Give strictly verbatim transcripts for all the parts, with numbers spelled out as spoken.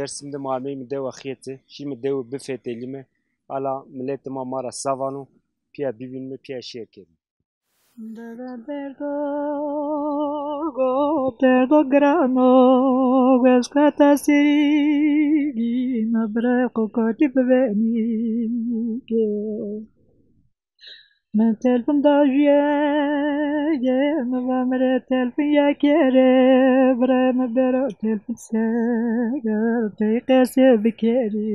Dêrsim de ma ameyîme dewa Xêti, şîme dewe bifetelîme. Ala miletê ma ma ra sa vano, pîya bivînme, pîya şêr kerîme. Dere derdo, go derdo girano, wezka tesîrî, na bire xo kotî bivenî ke. Mi telfin da jûye, mi va mi rê telfin ya kerê, bira mi bero telfin ser, tey qesê bikerî.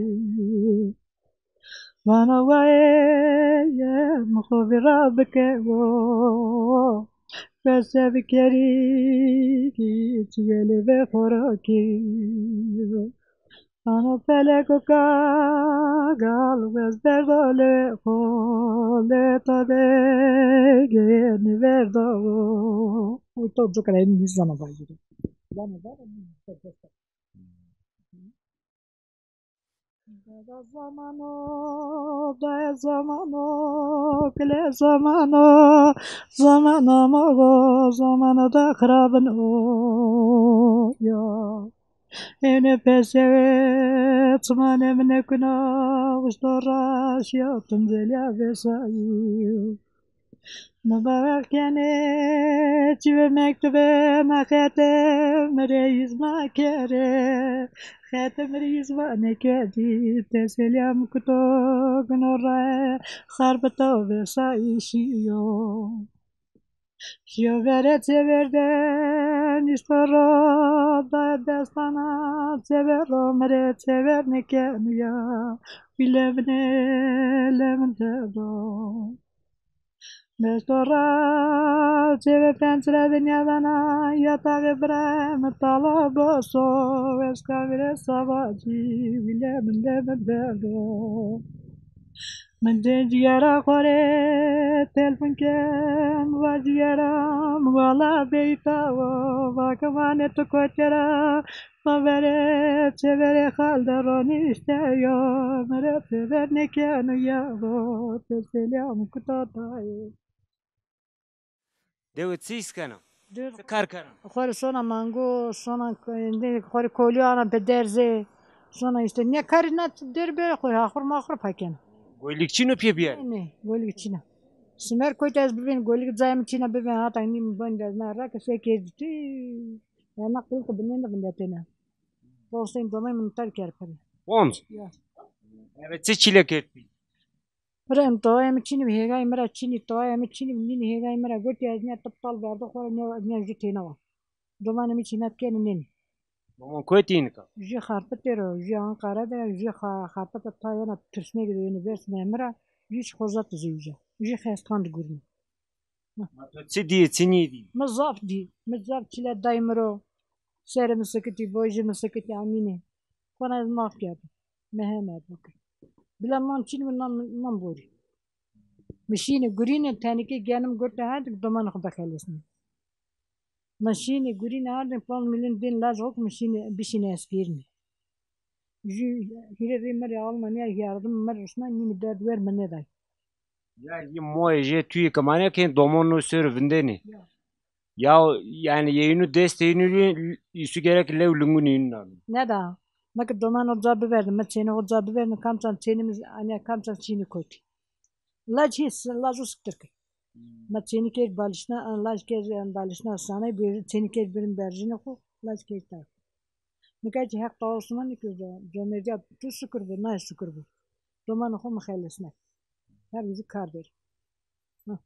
Vana waye, mi xo vîra bikewo, qesê bikerî, çi gelê ve xo ra kî. Ano feleko kagal, wez derdo lê xo, lê ta de gênî verdo. Û to cukra nîzana vajîre. Dana dana nîzana. Dada zamano, daya zamano, kile zamano, zamana ma go, zamana da xirabin o ya. Êne pesewe çimanê mi nêkuna, wişto ra şîya tincelîya vêsayî. Mi bawer kenê çî ve mektube, ma xete mi rê yîzma kerê. Xete mi rê yîzma nêkerdî, teselîya mi kuto gino raye, xarbita vêsayî şîyo. Şîyo verê çêver de nîşto ro, da destana çêver ro, mi rê çêver nêkeno ya. Wî leminê lemin derdo. Nêşto ra çêver pencere dinya dana, yataxê bira mi tala boso, wezka vîrê saba cî, wî lemin lemin derdo. Mi dê cîgera xo rê telfon ken, va cîgera mi, wala beyta wo, va ke vanê tu kotî ra, ma verê çêverê xal de ronîşte yo, mi rê çêver nêkeno ya ro, teselîya mi kuto dayê. Dewe çi îş kena? Çi kar kena? Xo rê sona mango, sona k-, êndî xo rê kolî ana bi derzê. Sona îşte nê karî na dêr bêrê xo rê, axur maxur pa kena. Golik çin o pê bîyarî? Nê, nê, golik çin a. Simer kotî ez bivên golik, cayê mi çin a bivên, hata nî mi bend ez na ra ke se kerdî tî. Ya na qilke binên de vindetêne. Dostên domê min ter kerd pere. Bonc? Ya. Eve çi çîle kerd pî? Bira, em toyê mi çinî bi, hêgayê mi ra çinî, toyê mi çinî bi, nînî hêgayê mi ra gotî, ez nîya tip tal verdo xo ra, nîya, nîya jû têna wa. Domanê mi çînat kenî nînî. Doman kotî nika? Jû Xarpitê ro, jû Anqara de, jû Xa-, Xarpita ta yena Tirsnêk de, unîversîte mi ra, jû Xozat de zewîca. Jû xestan de gurîno. Ma to çi dîyê, çi nêdî? Mi zaf dî. Mi zaf çîle day mi ro. Serê mi sikitî, bojê mi sikitî, amînê. Xona ez maf kerdo. Mi heme bike. Bila nan çin mi nan, nan borî. Mi şînê gurînê, tenîkê genim gurte herdik domanê xo bixelesnê. Mi şînê gurînê herdik, panc milyon dên laj xo ke mi şînê, bişînê eskêrînê. Jû hîrê rê mi rê Almanya yardım mi rusna, nînî derd wer mi nêday. Ya yî moyê jê tuyê ke manê kên domon no ser vindenî. Ya. Ya, yanî yê inu destê inu, îsu gerek lew lingunê inu nano. Neda. Mi ke domano ca biverdim, mi çênê xo ca biverdim, kamçan çênê mi, anya kamçan çînî kotî. Lac hîs, lac o siktir kir. Hmm. Mi çênî kerd balişna, laj kerd balişna sanay, bir çênî kerd birin berjinê xo, lac kerd tay. Nika kî Heq tawa sima nîkirdo, comerdîya tu şukir bo, nay şukir bo. Domanê xo mi xelesnay. Her gijî kar der. Hı.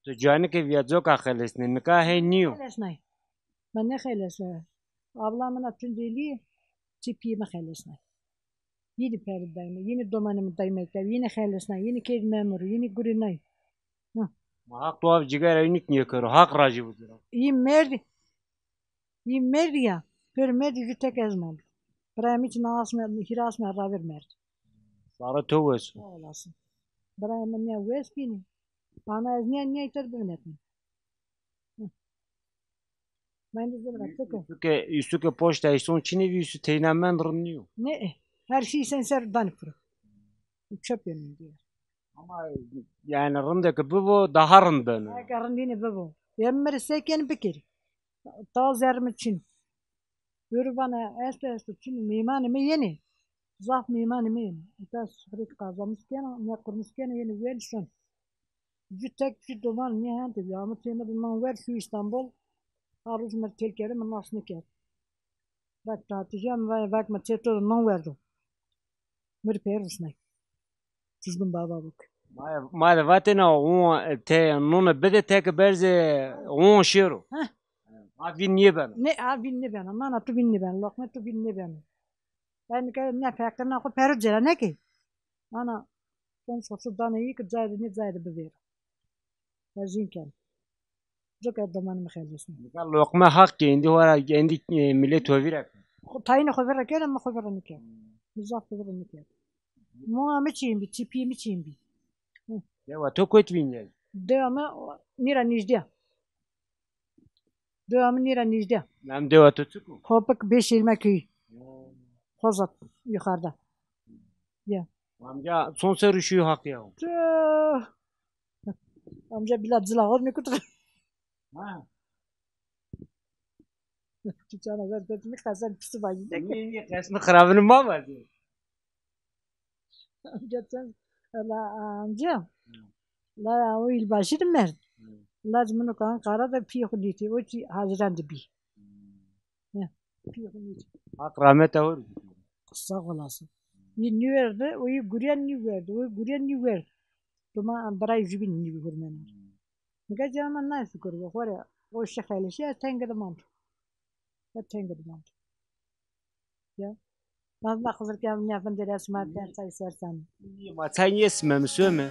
Tu canike vîya coka xelesnê, nika hey nîyo. Xelesnay. Mi nêxelesnay. Abla mina tundêlî, çi pîyê mi xelesnay. Yînî peri dayme, yînî domanê mi day mekteb, yînî xelesnay, yînî kerd memur, yînî gurînay. Hı. Ma Haq tu av cigara inu nêkero, Haq rajî bicira. Yî merdî, yî merdî ya, pêro merdî jû tek ez mendo. Birayê mi çî na asme, hîrê asme raver merdî. Sare to wes. Sağ olasın. Birayê mi nîya wes bînî. Ana ez nîya nîya îta de bivinetme. Hı. Mendî zî bira, çik o? Îsu ke, îsu ke poşta îson çinî vî, îsu teyna mend, rind nîyo. Ne, her şey sen ser danî piro. Çöp yanında. Ama yanî rinde ke bibo, daha rind beno. Eke rindîne bibo. Yê mi rê se kenî bikerî. Ta zerrê mi çin o. Bêro vana esto esto, çin meymanê mi yenê. Zaf meymanê mi yenê. Îta sufreyê qazamîs kena, ne qurmîs kena, yenê wel şon. Jû tek jû doman nê hende bî. Ama tême de nan wer şû Îstanbul. Ha roj mi rê têl kerde, mi nas nêkerd. Vak tatîjîya mi va, vak mi tê to de non werdo. Mi rê pey rusnay. Tizbin baba bik. Ma, ma de vatêna on te none bide, teke berze on şêro. Heh. Ha vîn nêbeno. Ne, ha vîn nêbeno. Mana tu vîn nêbeno. Loqme tu vîn nêbeno. Ben ke ne feqir ne xo pero cêra ne ki. Ana, son sosu dane yi ki cayde ne cayde bivêro. Hezin ken. Coka domanê mi xelisno. Nika loqme haq ki, êndî hora, êndî, e, milet hovî ra. Xo tayînê xo vîr ra kena, mi xo vîr ra nêkena. Mi zaf xo vîr ra nêkena. Moa mi çin bî, çipîyê mi çin bî. Dewa to kot vînî? Dewa mi o, nîra nîjdî ya. Dewa mi nîra nîjdî ya. Nam dewa to çik o? Hopik Beşelme köyü. Hozat yukarıda. Ya. Amca son serrî şuyo haqî ya. Tüh. Amca bila cila xo nêkut. Ha. Tu çana ver, ver, mi qesen pisi vajî de. Nî, nî, qesmi xirabini ma vajî. Amca sen, la amca. La o îlbaşî de merd. La min o kan qara de pîyê xo dîtî. O çî haziran de bî. Hı. Haq rahmeta ho rê. Sağ olasın. Yî nîwerde, o yî guryen nîwerde, o yî guryen nîwerde. Duma birayê jûbîn nîwurmena. Nika cama nay fikir bu, xo rê o şi xelişî, ez tenge de mando. Ez tenge de mando. Ya. Nazma xizir ke nîya vindêr ez şima der çay sersen. Ma çay nêsime, mi some.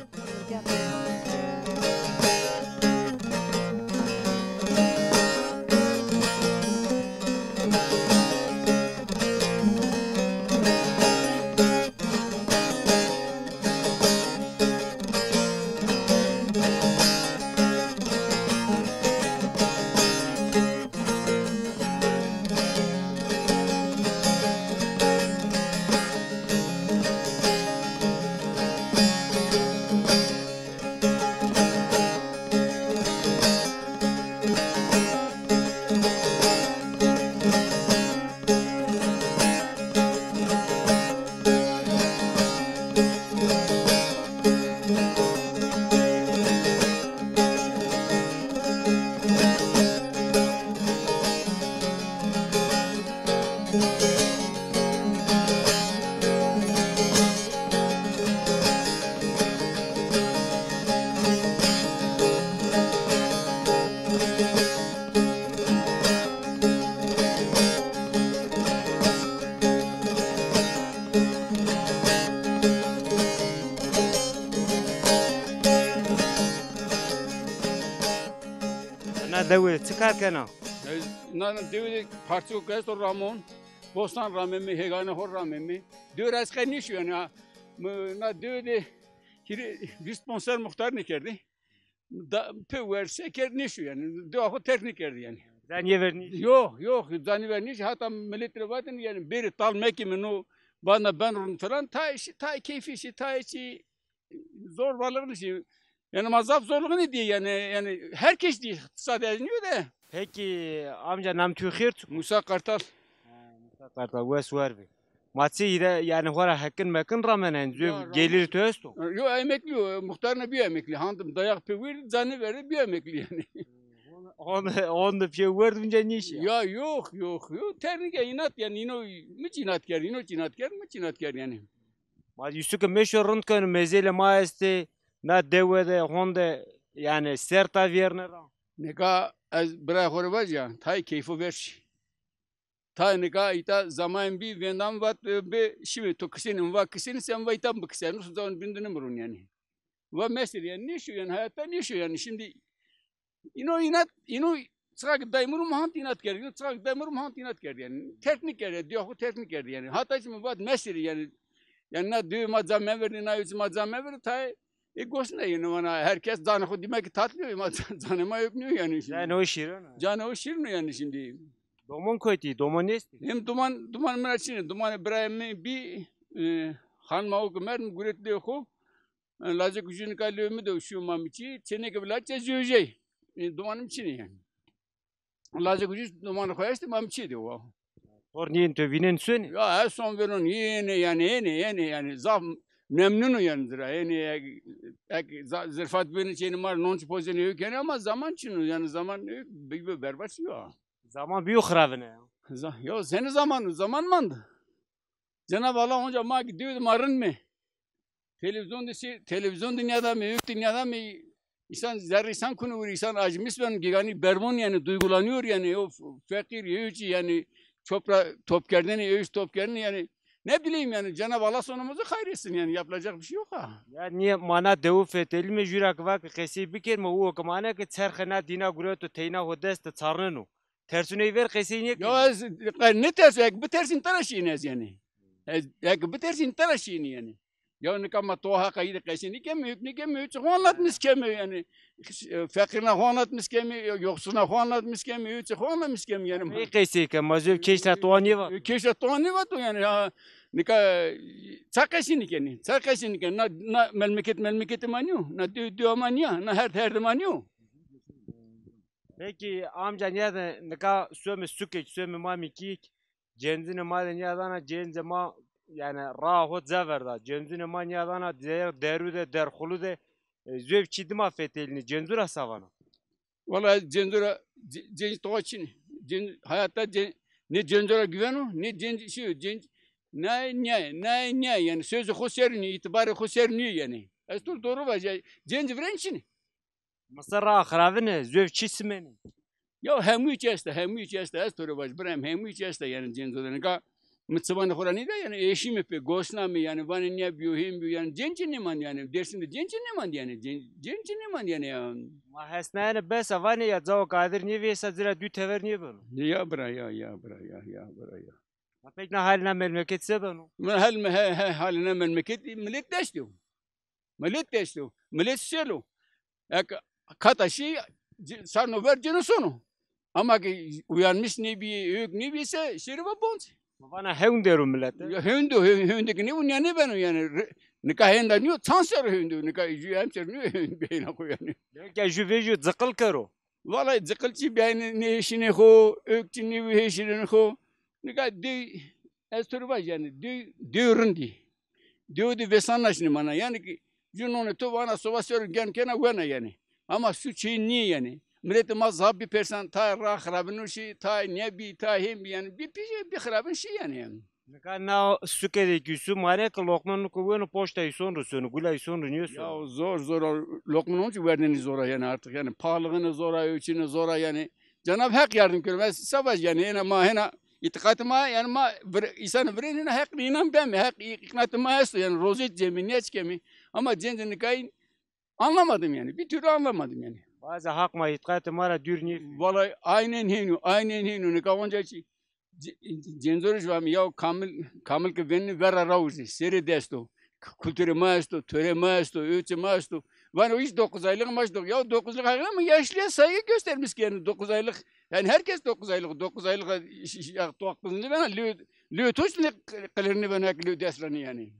Na dewe çi kar kena? Ez na, na dewe de parço ke esto ramon, bostan rameme, hêganê xo rameme. Dewe ra ez qe nêşî yanî ha. Mi na dewe de hîrê, vîst ponc ser muxtarîne kerdî. Da, pê wer se kerd nêşî yanî. Dewa xo terk nêkerdî yanî. Zanîye ver nêşî? Yox, yox, zanîye ver nêşî. Hata milet rê vatêne yanî bêrê tal mekîme no, bana ben rûn filan. Tayê şî, tayê keyfî şî, tayê çî zorbalığı nêşî. Yanî ma zaf zorluğu nêdîye yanî, yanî her kes dîye, sadece nîyo de. Peki amca, nam tu xêr tu? Musa Kartal. Ha, Musa Kartal, wes wer bî. Ma çi îde, yanî xora hekin mekin ramenên, zû gelir tu esto? Yo, emeklî yo, muxtarîne bîyo emeklî. Handim dayak pê wîr, zanî verdi, bîyo emeklî yanî. Hon, hon de pê werd vinca nêşî ya? Ya yox, yox, yox. Ternîke înat yanî, îno mi çî înat kerd, îno çî înat kerd, mi çî înat kerd yanî. Ma Yusuf ke meşo rind keno, mezelê ma estê, na dewe de, honde, yanî serta vêrne ra. Nika ez birayê xo rê vajî ya, tayê keyfo ver şî. Tayê nika îta zamanên bî, vêndan vat, e, bê, şîme to kisenî, mi va kisenî, se mi va îta bikiseno, zaman bîn de nêmirûn yanî. Va mesir yanî, nêşo yanî, heyata nêşo yanî. Şimdi îno înat, îno çiqa ke day mi rû mi hant înat kerd, îno çiqa ke day mi rû mi hant înat kerd yanî. Terk nêkerd, dewa xo terk nêkerd yanî. Hata çî mi vat mesir yanî. Yanî na dewe ma ca meverdî, na yo çî ma ca meverdî, tayê e gos nê yanî vana her kes canê xo dîme ki tatlı yo, ma canê ma yok nîyo yanî şimdi. Canê o şîrin o. Canê o şîrin o yanî şimdi. Domon kotî, domon estî? Hem doman, doman mi ra çin ê, domanê birayê mi bî, e, xanima o ki merd mi guret lê xo. E, lacek ucuz nika lewê mi de şîyo Mamiçî, çêneke bi lace zewjey. E, domanê mi çin ê yanî. Lacek ucuz domanê xo estê, Mamiçî de wa. Tor nîyên to vînên sonê? Ya, ez son vênon, yenê, yanî, yenê, yenê, yanî, zaf memnun o, yanî, zira. Yenê, ek, ek, za-, zirfat bênî çênî mar, non çi pozênî, ew kenî, ama zaman çin o, yanî, zaman, e, bi-, bi-, berbat şîyo. Zaman bîyo xiravine ya. Za-, ya, senî zaman, zaman mand. Cenab Allah onca ma ki diyor ma rind mi? Televizyon de şey, televizyon dünyada mı, öbür dünyada mı? İnsan zerre insan kunu vur, insan acımış ben, yani bermon yani, duygulanıyor yani, o f-, fakir, öğütçü yani, çopra top kerdeni, öğüt top kerdeni yani, ne bileyim yani, Cenab Allah sonumuzu hayretsin yani, yapılacak bir şey yok ha. Ya niye mana dewu fetelîme, jûra ki va ki qesey bikerme, o ki mane ki çerxe na dîna gureto, teyna ho dest de çarneno. Tersûn ey ver qesey nêkenî. Ya ez, e, ne ters, ek bitersîn tera şîyîn ez yanî. Ez, ek bitersîn tera şîyîn yanî. Ya nika ma to heqa yî de qesey nêkeme, huk nêkeme, huk çi xo anlatmîş keme yanî. E, feqîrna xo anlatmîş keme, yoksulna xo anlatmîş keme, huk çi xo anlatmîş keme yanî. Ey qesey ke, ma zöv keşta to nêva. E, keşta to nêva to yanî. Ha, nika, e, ça qesey nêkenî, ça qesey nêkenî. Na, na memleket memleketê ma nîyo, na dew dewa ma nîya, na herd herdê ma nîyo. Peki amca, nîyade nika somê sukêk, somê ma mîkîk, cênzunê ma de nîyadana, cênzê ma, yanî, raa ho ca verda. Cênzunê ma nîyadana der-, derû de, derxulu de, e, zöv çî dima fetelînî, cênzu ra sa vana? Wala cênzu ra, ce-, cênc towa çin. Cênc, hayatta cê-, ne cênzu ra güveno, ne cênc şey, cênc, nay, nay, nay, nay, yanî, sözü xo ser nîyo, îtîbarê xo ser nîyo yanî. Ez to doğru vaja, cênc virên çin. Mesela ra xiravine, zöv çi simenê? Ya hemû çi esta, hemû çi esta. Ez to rê vaj, birem, hemû çi esta yanî cênzo de. Nika mi çivanê xo ra nêda yanî, eşîme pê, gosna mi yanî, vanê nîya bîyo, hên bîyo yanî, cênc çi nêmand yanî, Dêrsim de cênc çi nêmand yanî, cênc, cênç nêmand yanî ya. Ma hesnayene bes a, vanê ya cawo Kadir nêvêsa, ci ra dû tever nêbeno. Ya bira, ya, ya bira, ya, ya bira, ya. Ma pek na halê na memleket se beno? Ma hal, he, he, halê na memleket, milet deşt o. Milet deşt o. Milet sel o. Ek kata şî, c-, sarno ver cêno sono. Ama ki uyanmış nêbî, ök nêbî se şêrî va bonc. Vana hewn der o milet, e? Ya hewn de, hewn, hewn de ki nêbû, nîya nêbeno yanî. Re-, nika henda nîyo, çand serr o hewn de, nika jû emser nîyo hewn beyna xo yanî. Belkî jû vejîyo ciqil kero. Vallahi ciqil çi bîyayne nêheşînê xo, ök çi nêbî heşînê xo. Nika dew, ez to rê vaj yanî, dew, dew rind î. Dew de vêsan naşinê mana. Yanî ki jû nonê to vana soba ser gen kena wena yanî. Ama su çê nîyê yanî. Miletê ma zaf bî persan, tayê ra xirabin şî, tayê nîya bî, tayê hên bî yanî. Bî pîje, bî xirabin şî yanî yanî. Nika na suke de ki su mare ki loqmen nuko weno poşta îson ro sono, gula îson ro nîyo sono. Ya zor, zor o, loqmen onca werdene zor a yanî artık yanî, pahalixine zor a, öçine zor a yanî. Cenab Heq yardim kero. Ez se vaj yanî, ena ma hena îtîqatê ma yanî, ma vir-, îsanê virên hena Heq rê înan beme, Heq î-, îqnatê ma esto yanî, rozet cemî, nêçkemî. Ama cênc nikayî anlamadım yani. Bir türlü anlamadım yani. Bazı hak ma îtîqatê ma ra dûr nî. Vallahi aynen hêno, aynen hêno. Nika onca çi ce-, cênzorij vami ya kamil, kamil ki venî vera rawuji, serê desto. K-, kulturê ma esto, töre ma esto, öçe ma esto. Vano hiç dokuz aylık maç dok-, ya dokuz aylık ama yaşlıya saygı göstermiş yani dokuz aylık. Yani herkes dokuz aylık, dokuz aylık ya, dokuz aylık vena lü, lü toç ne kılırını vena lü desranı yani.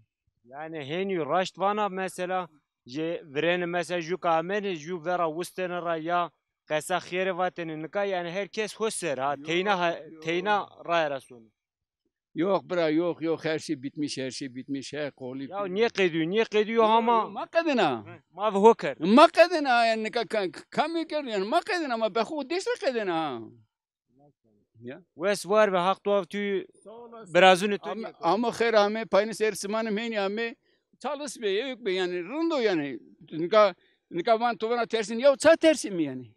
Yanî hênî raşt vana mesela, jê virêne mesela jû ke amêne, jû vera wistêne ra ya qesa xêrê vatêne, nika yanî her kes ho ser ha, teyna ha, teyna raye ra sono. Yok bira, yok, yok, her şey bitmiş, her şey bitmiş, her kolî. Ya nîye qedîyo, nîye qedîyo hama? Ma qedêna. Ma vi ho kerd. Ma qedêna yanî, nika ka-, kamî kerd yanî, ma qedêna, ma be xo deşt ra qedêna ha. Ya. Wes war be, Haq tu tu birazunê to. Ama, ama xêr ame, payni ser simanim hênî ame. Çalis be, yewk be, yanî rind o yanî. Nika, nika van to vana tersîn, ya ça tersî mi yanî?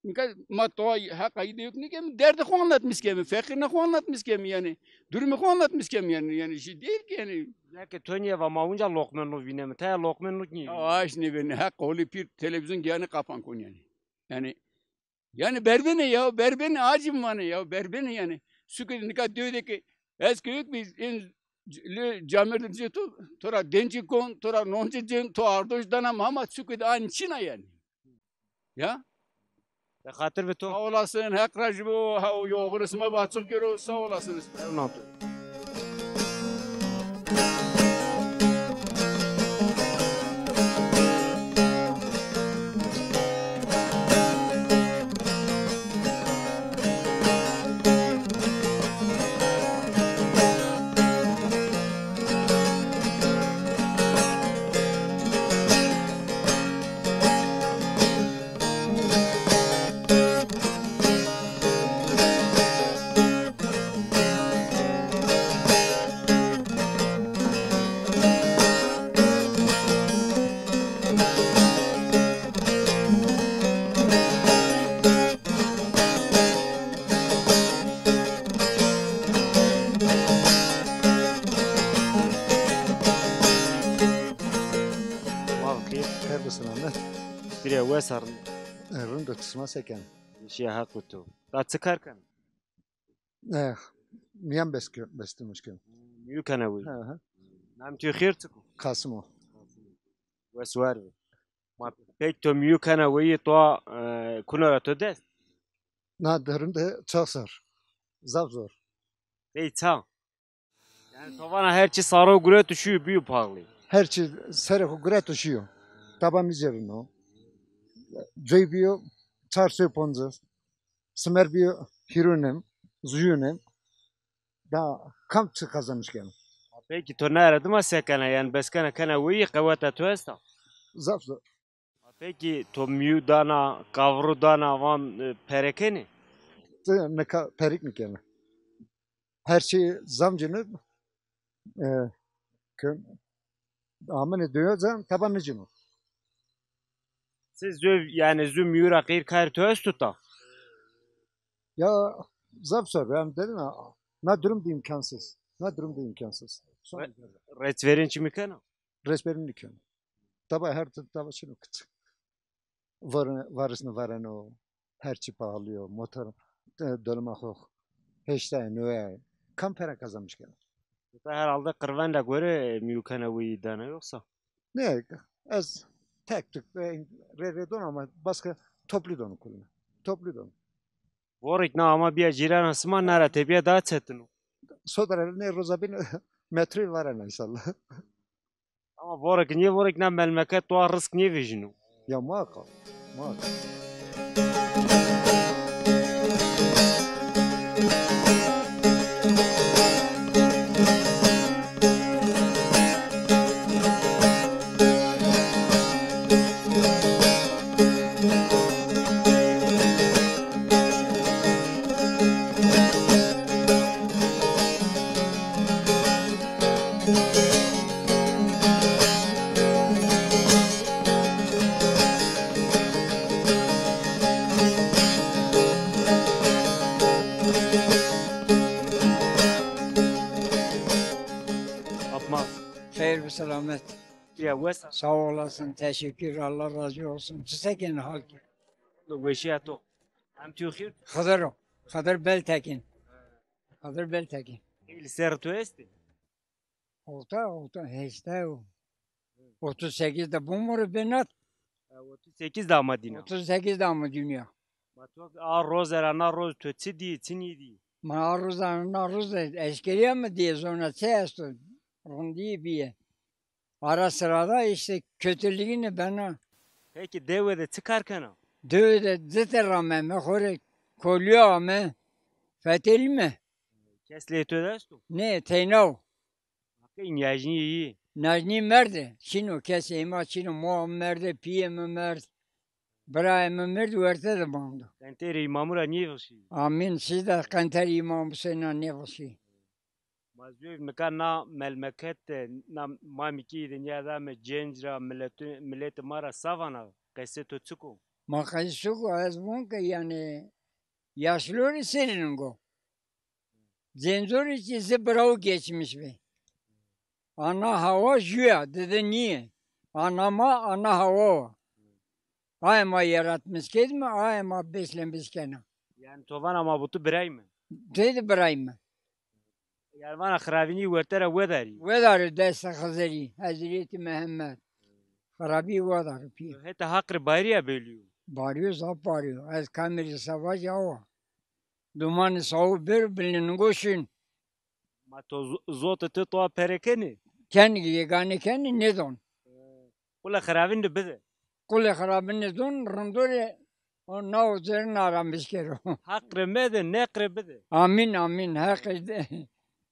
Nika ma to heqa yî de yewk nêkemi, derdê xo anlatmîş kemi, feqîrna xo anlatmîş kemi yanî. Durumê xo anlatmîş kemi yanî. Yanî şey değil ki yanî. Ya ki to nîye va ma unca loqmen no vînemi, taya loqmen no nîye. Ya aş nêbenî, heq holî pîr televîzyon giyanî qapan kon yanî. Yanî Yanî berbêne ya, berbêne, acim vanê ya, berbêne yanî. Suke de nika dew de ke ez ke yewk bî, ên lü camêrd de to, to ra dencî kon, to ra noncî cên, to ardoş dana, hama suke de aynî çin a yanî. Ya? Be xatir be to. Sağ olasın, Heq razî bo, ha, o yoğun sima açık kero, sağ olasın. Memnun oldum. Selamet. Bire wes a rind. E, rind o, ti sima se ken? Şiya haq û to. Ta çi kar ken? E, miyan bes ke-, bestirmiş ken. Mîyû kena weyî. Hı hı. Nam tu xêr çik o? Kasım o. Wes war be. Ma pek to mîyû kena weyî to, e, kuna ra to dest? Na derin de çok zor. Zaf zor. Bey ça? Yani to vana her çi saro guret û şîyo bîyo paxlî. Her çi serê xo guret û şîyo. Taba mi cebin o. Coy bîyo çar sey poncas. Simer bîyo hîrûnem, zuyûnem. Da kam çi kazanmış keno? Peki to nere dima se kena? Yani bes kena kena weyî, qeweta to esta? Zaf zor. Peki to mîyû dana, kavru dana, van, e, pere kenê? Ti nika perik mi kena. Her şey zam cino, e, kö-, amine diyor zam, taba mi cino. Siz zö, yani zü mîyû ra qeyr kar to esto ta? Ya zaf zor, yani dedim ya, na durum da imkansız. Na durum da imkansız. Son Re-, resverên çi mi kena? Resverên mi kena. Taba her taba çino kıt. Var-, varisni vareno, her çi pahalı yo, motor, e, dolma xo, heştay, noyay. Kam pere kazanmış kena? Herhalde qirven ra gore mîyû kena weyî dana yoksa? Ne, ez tek tek, e, re re don ama baskı toplu don kulüne. Toplu don. Vorek na ama bîya cîrana sima, na ra tepîya daha çetin o. Sodra ne roza bin metroyî varena inşallah. Ama vorek nê, vorek na melmeket to a risk nêvejîno. Ya muhakkak, muhakkak. Apma. Xeyr ve selamet. Ya wes a? Sağ olasın, teşekkür, Allah razı olsun. Çi se kenê, hal ki? Weşîya to. Hem tu xîr? Xizir o. Xizir Beltekin. Xizir Beltekin. Li ser tu estî? Orta, orta, heştay o. Otuz sekiz de bûm û binat. E, otuz sekiz de ama dîna. Otuz sekiz de ama dünya. Ma to a roze ra na roz to çi dî, çi nîdî? Ma a roze ra na roze eşkeriya mi dîye, zona çi esto? Rindî bîye. Ara sırada işte kötülüğünü bena. Peki dewe de çi kar kena? Dewe de zite rame, mi xo rê kolîya ame, fetelîme. Kes lê to de esto? Nê, teyna o. Haqî najnî yî. Najnî merde, çin o, kesê ma çin o, moa mi merde, pîyê mi merd, birayê mi merd, werte de mando. Qenterê îmamu ra nêvişî. Amîn, siz de qenterê Îmam Huseyna nêvişî. Ma zû nika na melmeket de, na mamîkî de nîyada mi cenc ra, miletê, miletê ma ra sa vana, qesê to çik o? Ma qesê çik o, ez von ke yani yaşlıları seringo. Cencorî kî zi biraw geçmiş bi. Ana hawa jüya, didi niye. Ana ma, ana hawa wa. Aye ma yaratmış kedme, aye ma beslenmiş kena. Yani to vana ma bu tu birayme. Dedi birayme. Yani vana xirabînî werte ra wedarî. Wedarî destê Xizirî, Hezretî Mehemmed. Xirabî wedarî pî. Heta haqrê barî ya belî yo. Barî yo, zaf barî yo. Ez kamerî savaş awa. Dumanê sawo bêro, bilê ningo şin. Ma to zo-, zotê to toa pere kenê? Kenê, yegane kenê, nêdon. Qule xirabin de bide. Qule xirabin de don, rindorê o nao zerrin aramiş kero. Haqrê mede, neqrê bide. Amîn, amîn. Heqê de,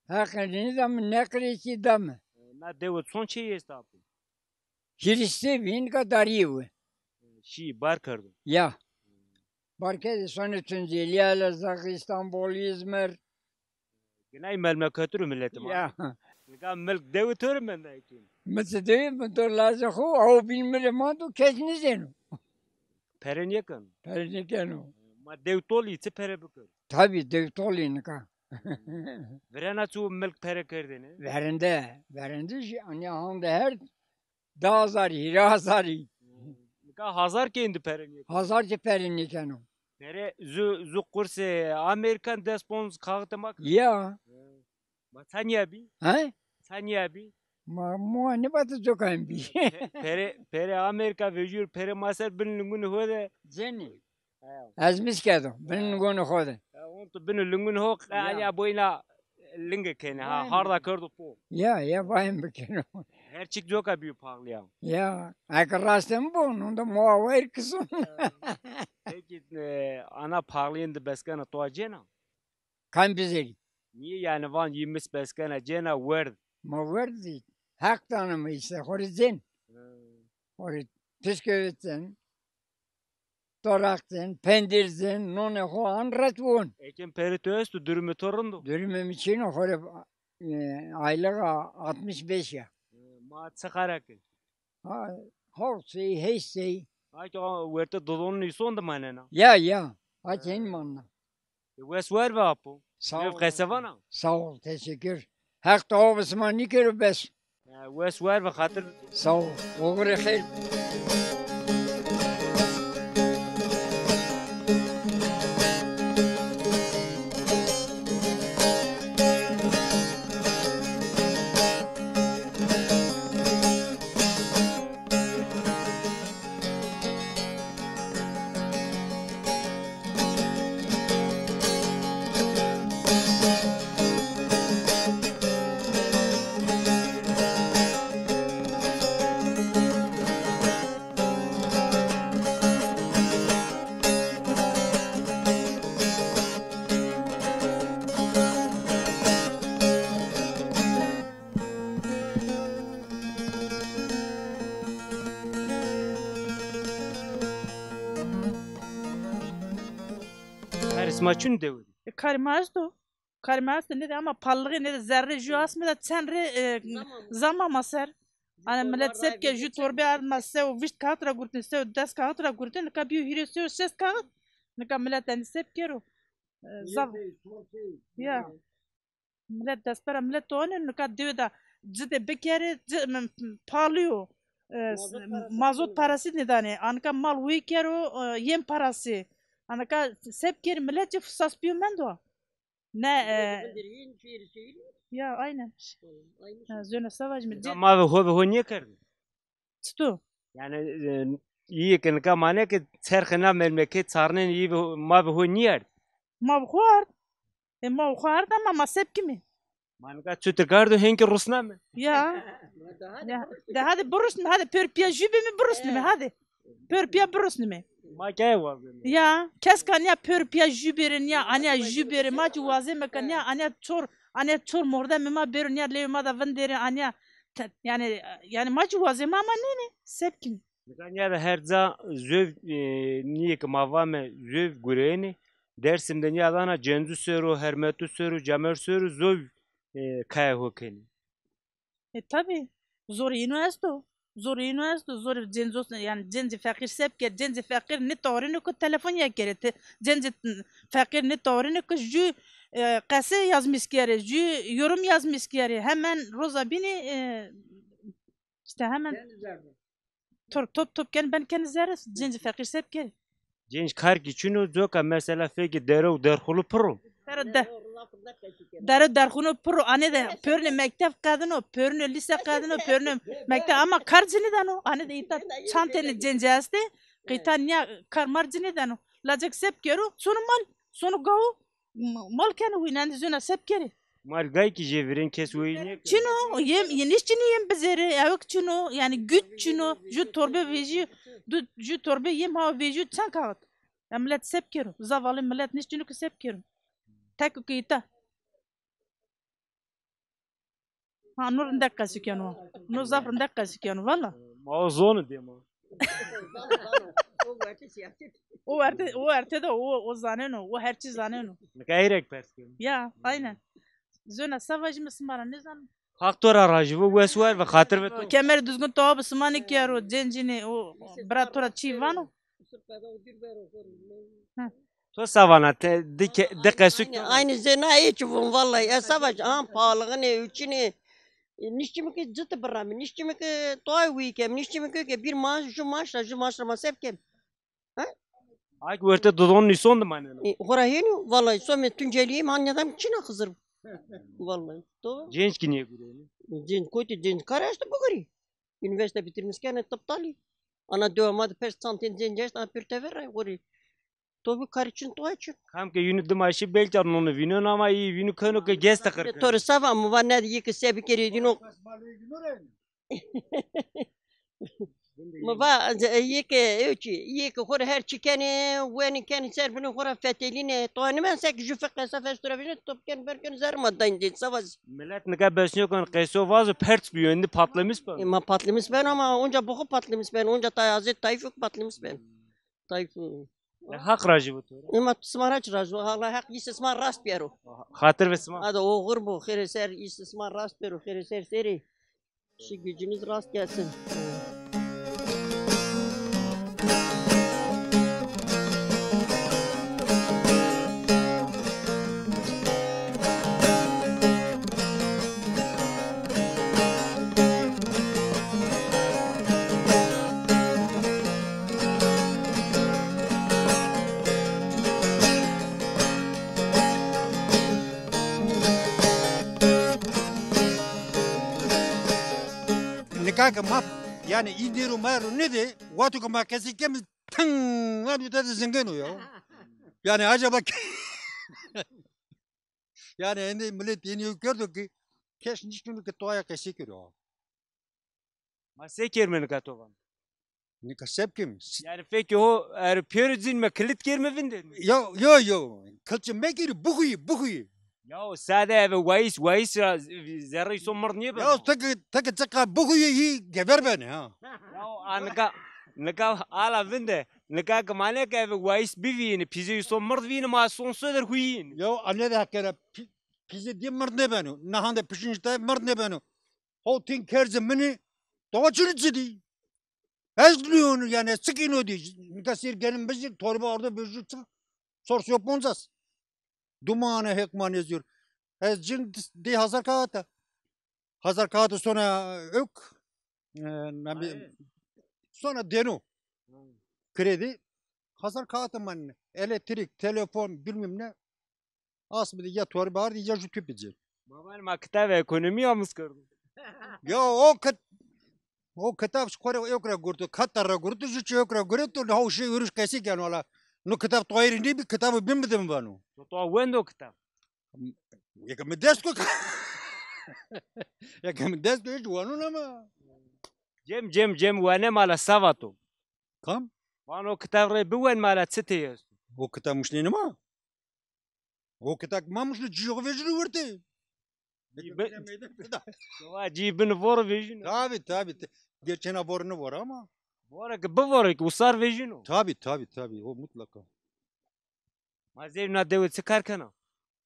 heqê nêdame, neqrê kî dame. Na dewe çon çeyî esta apo? Hîrîştê bîn ka darîyê we. Şî bar kerdo. Ya. Bar kerdê sonê Tunceli, Elazığ, Îstanbul, Îzmir. Ginay melmeketû ro miletê ma. Ya. Nika milk dewi to rê mendayê tu. Mi ti dewi mi to lazê xo, aw bîn mi rê mando, kes nizêno. Pere nêkeno. Pere nêkeno. Ma dew tolî çi pere bikero? Tabî dew tolî nika. Virena çi milk pere kerdêne? Verinde, verinde jî, anîya hande her di hazarî, hîrê hazarî. Ka hazar ke indi pere nîye. Hazar ke pere nîkeno. Pere zu, zu qursê Amerîkan des ponz kaxitê ma ke. Ya. Ma ça nîya bî? He? Ça nîya bî? Ma, ma nêbata cokan bî. Pe-, pere, pere Amerîka vejîyor, pere ma ser bin lingunê ho de. Cenî. He. Ez mis kerdo, bin lingunê ho de. He, on tu bin lingunê ho, ya, ya boyna linge kenê, ha, harda kerdo po. Ya, ya, vayim bikeno. Her çik coka bîyo paxlî ya. Ya, eke rastê mi bo, nonda ma wayir kiso. Peki, e, ana paxlîyên de beskena to cêna? Kam bizerî. Nîye yanî van yî mis beskena cêna werd? Ma werd zî Heq dana mi îşte, xo rê cên. Hı. Xo rê piskewit cên, toraq cên, pendîr cên, nonê xo an ret won. Ekim perê to esto, durumê to rind o? Durumê mi çin o, xo rê, e, aylığa altmış beş ya. Hı, ma çi qara ke? Ha, hawt sey, heşt sey. Ha ki, a, wertê didonun îson de manena. Ya, ya. Ha ki, hin manena. E, wes wer be apo. Sağ ol. Qese vana. Sağ ol, teşekkür. Heq tawa bi sima nîkero bes. E, wes wer be, xatir. Sağ ol. Oxirê xeyr. Karê sima çin dewe de? E, karê ma esto. Karê ma esto, nêde ama pahalixî, nêde zerrê jû asme de çend rê, e, zam ama ser. Hani millet sep ke jû torbê ard ma se û vîst kaxit ra gurtin, se û des kaxit ra gurtin, nika bîyo hîrê se û şêst kaxit. Nika millet endî sep kero. E, zam. Ya. Millet destpera millet to anê, nika dewe de ci de bikerê, ci, m-, m-, pahalî yo. E, s-, mazot parasî nêdanê. Anika mal wey kero, e, yem parasî. Anika sep kerî millet ci fisas bîyo mendo. Ne, e, ya, aynen. Ha, zona se vajîme. Ma ve ho ve ho nêkerdî. Çito? Yanî, e, îyê ke nika manê ke çerxê na memleket çarnenê, îyê ve ho-, ma ve ho nîyerd. Ma ve ho ard. E, ma ve ho ard ama ma se bikîme? Ma nika çutir kardo, hên ke rusname. Ya. Ya. De hadi birusnime, hadi pêro pîya jû bîme, birusnime, hadi. Pêro pîya birusnime. Ma keye wazeme? Ya, kes ka nîya pêro pîya jû bêrê, nîya anîya jû bêrê, ma kî wazeme ke nîya anîya çor, anîya çor mordemê ma bêro, nîya lewê ma de vinderê, anîya te-, yanî, yanî ma kî wazeme ama nênê, se bikîme. Nika nîya de her ca zov, e, nîyê ke ma vame zov gureyenê. Dersim de nîyadana Cencu ser o, Hermetu ser o, Camer ser o, zov, e, kaya ho kenê. E, tabî. Zorê îno esto. Zorê îno esto. Zorê cenco, yanî cencê feqîr se bikerê? Cencê feqîr nêtawarêno ke telefon ya kerê. Te-, cencê feqîr nêtawarêno ke jû, e, qese yazmîş kerê, jû yorum yazmîş kerê. Hemen roza bînî, e, îşte hemen tor top top kenê, ben kenê zerre, cencê feqîr se bikerê? Cenc kar kî çin o, coka mesela fekê dere û derxulu pir o. Dere de-, dere û derxulu pir o, anê de pêrune mekteb qedino, pêrune lîse qedino, pêrune mekteb, ama kar ci nêdano, anê de îta çend tenê cencî estê, qîta nîya kar mar ci nêdano. Lacek se bikero, sono mal, sono gawo, m-, mal keno wînendî, zona se bikerê? Mal gay kî jê virên, kes weyî nêkeno. Çin o, yêm, yê nêşçînî yêm bizerê, ewk çin o, yanî güç çin o, jû torbe vejî, du, jû torbe yêm ha vejî çend kaxit? Ya millet se bikero, zavalê millet nêşçîno ke se bikero. Tek o ke îta. Ha, no rindek qesî keno. No zaf rindek qesî keno, valla. Ma o zonê dê ma. O werte, o werte de o, o zaneno, o her çî zaneno. Nika hîrek pers keno. Ya, aynen. Zona se vajîme, sima ra nêzano. Haq to ra rajî bo, wes wer ve, xatir ve to. Kemerê Duzgun tawa bi sima nêkero, cêncînê, o bira to ra çî vano? Heh. To se vana, te di ke-, di qesûk. Aynî, aynî zêna ê çi vûn vallahi. Ez se vaj, an pahalixinê, û çinê. E, niştîme ke cite biramî, niştîme ke toay wî kem, niştîme ke, ke bir maaş, ju maaş ra, ju maaş ra ma se bikem. Ha? Ak werte dudon nîson de maneno. E, xora hênî, vallahi some Tunceliyim, han adam çina Xizir. Vallahi. To? Genç ki niye gureni? Genç, kotî genç, kare işte buguri. Üniversite bitirmiş kene tıp tali. Ana dewa ma de pers çantên genç işte, a pür tever ray xori. To bu kariçin to açı. Kam ke yunu dimaşi belki anonu vînon ama iyi vînu keno ke gez takır. To re sava mı va ne yeke se bikerî dino. Mı va yeke öçi, yeke xora her çi kenê, wenî kenê ser binê xora fetelîne. To anî men sek ju fe qesa festura vîne, to ken ber ken zer ma dayn dê sava. Millet nika besniyo kon qeso vazo pert biyo, indi patlamış ben. E, ma patlamış ben ama onca boxu patlamış ben, onca tay azet tayfuk patlamış ben. Tayfuk. E, Haq rajî bo to ra. Ema sima ra çi rajî bo. Allah Haq îstismar rast bero. Xatir ve sima. Ada oxir bo, xêrê ser îstismar rast bero, xêrê ser serê. İşi gücünüz rast gelsin. Nika ke ma, yanî, îndêro ma ro nêdê, wexto ke ma qesey keme, teng, lan uta de zingeno ya. Yanî, acaba ke-, yanî, êndî milet yenî yew kerdo ke kes nişkeno ke toya qesey kero. Ma se kerme nika to vano? Nika se bikeme? Yanî fekê ho, er pêro cinme, kilit kerme vinde? Yo, yo, yo. Kilitçe mekerî, bixuyî, bixuyî. Ya o sade eve wayis, wayis ra zerreyî so mird nêbeno. Ya teke, teke çiqa bixuyî, hî gever benê ha. Ya o a nika, nika ala vinde, nika ke ma nêke eve wayis bivîyêne, pîzeyî so mird vîyêne, ma son sodir huyîyêne. Ya a nêde heqere, pî-, pîze dî mird nêbeno. Nihan de pişinc tay mird nêbeno. Hotîn kerzê min ê, to çinî ci dî? Ez nîyonu, yanî ez çik îno dî? Nika sêr genim bijî, torba ardo bijî çi? Sorsiyo poncas. Dumane hek ma nêzîyor. Ez cin dê hazar kağıta. Hazar kağıtı sona ök. E, nami, sona deno. Kredi. Hazar kağıtı man. Elektrik, telefon, bilmem ne. Asmî de ya torba ardî ya jû tûpî ci. Baban ma kitabê ekonomî amûz kerdo. Ya o kit-, o kitab ji xo rê yok ra gurto, kata ra gurto, jû çi yok ra gurto, ha o şey ürüş qesî keno ala. No kitab to ayrı ne bi kitabı bin bidim vano. To, to wendo kitab. Yeke mi dest ko. Yeke mi dest ko hiç wano nama. Cem, Cem, Cem wene mala savato. Kam? Vano kitab rê biwen mala çi tê esto. O kitab muşnê nima? O kitab ma muşnê cîyo vejîno wirtê. Cî bin-, wa cî bin vor vejîno. Tabi, tabi. Gerçi na vor ne vor ama. Vore ki bivore ki usar vejîno. Tabi, tabi, tabi. O mutlaka. Ma zey na dewe çi kar kena?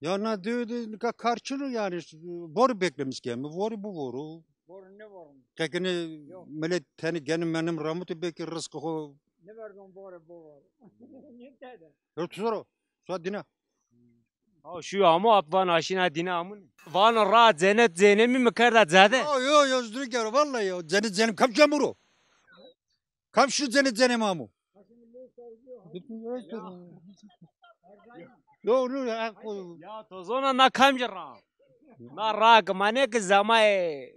Ya na dewe de nika kar çin o yanî. Vor beklemiş keme. Vori bivoro. Vori ne vori? Qekine millet teni genim menim ramutê belkî rizqê xo. Ne verdon vore bivoro. Ne tede? Yo tu soro. Suat dîna. Ha şu amo ap van aşina dîna amun. Vano ra cenet cenemi mi kerda cade. Yo yo yo zdurî gero vallahi yo. Cenet cenem kam cemuro. Kam şu cenet cenem amo. Yo no. Ya to zona na kamci ra. Na ra ki mane ki zamaye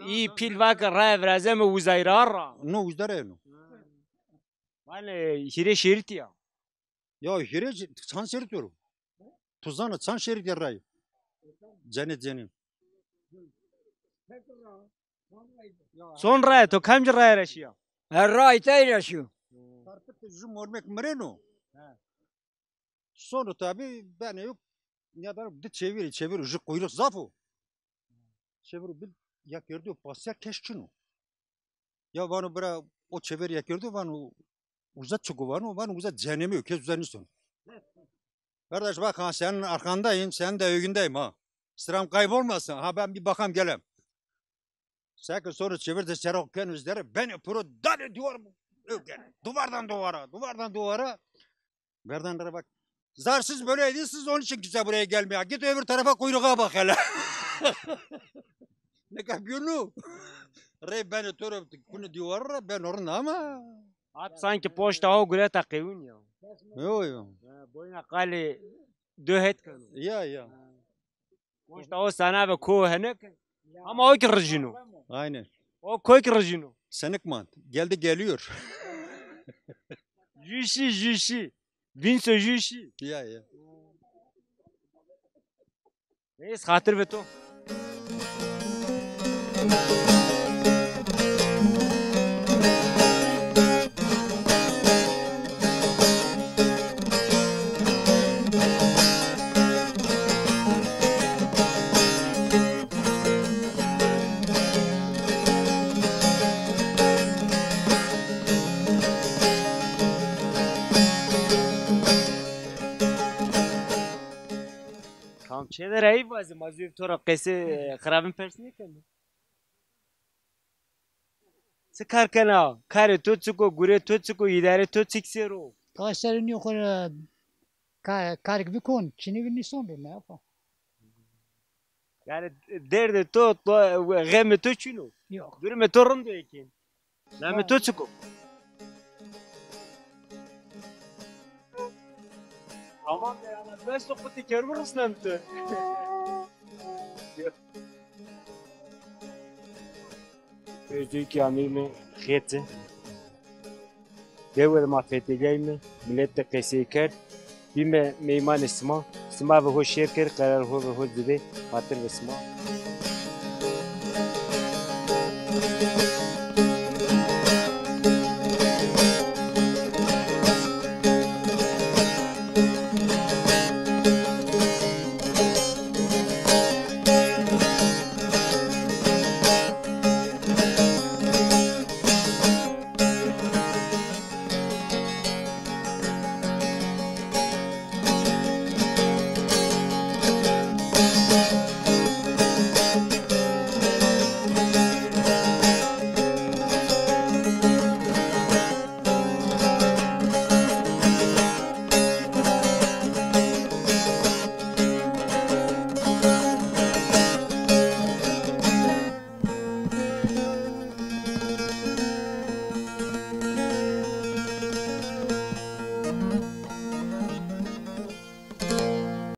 iyi pil va ki ra evrazeme uzay ra ra. No uzay ra no. Vane hîrê şerîtî ya. Ya hîrê çi-, çand şerît oro? Tu zana çand şerît ya ray? Cenê cenê. Son raye, to kamci raye ra şiya? Her raye tay ra şiyo. Tarpit ju mormek mireno. He. Sono tabi benê yok. Nîyadan di çeviri, çeviri ju kuyruk zaf o. Çeviri bir ya kerdo pasya keş çin o. Ya vano bira o çevir ya kerdo vano uza çiko vano, vano uza cenemi yo, kes uza nîson. Kardeş bak ha senin arkandayım, senin de ögündeyim ha. Sıram kaybolmasın. Ha ben bir bakam gelem. Seke sonra çevir de sera ken üzere ben puro dale diyor. Ögene. Duvardan duvara, duvardan duvara. Verdanlara bak. Zarsız böyleydi, siz onun için güzel buraya gelmeye. Git öbür tarafa kuyruğa bak hele. Nika bîyo no. Rey benê to ra, kune dîwar ra, beno rind ama. Hat sanki poşta ho gureta qewin ya. Yo, yo. Ha, boyna qalê do het keno. Ya, ya. Poşta o sana ve ko henek. Ama o ki rijino. Aynen. O ko ki rijino. Senik mant. Geldi geliyor. Juşi, juşi. Vinso juşi. Ya, ya. Reis, xatir ve to. Kam çêde ra ey vazî, ma zû to ra qesê, e, xirabin pers nêkeno. Çi kar kena? Karê to çik o, gurê to çik o, îdarê to çik ser o? Taşların yok, e, ka-, kar gibi kon, çini bir nison bir ne yapalım? Yani derdê to, to, xemê to çin o. Yok. Durumê to rind o êkên. Namê to çik o? Tamam ya, bes o, qutî kerû, risnem tu. Özü ki amîme xêti. Dewe de ma fetelîyayme, milet de qesey kerd. Bîme meymanê sima. Sima ve ho şêr kerd, qerar ho ve ho zibê, xatir ve sima.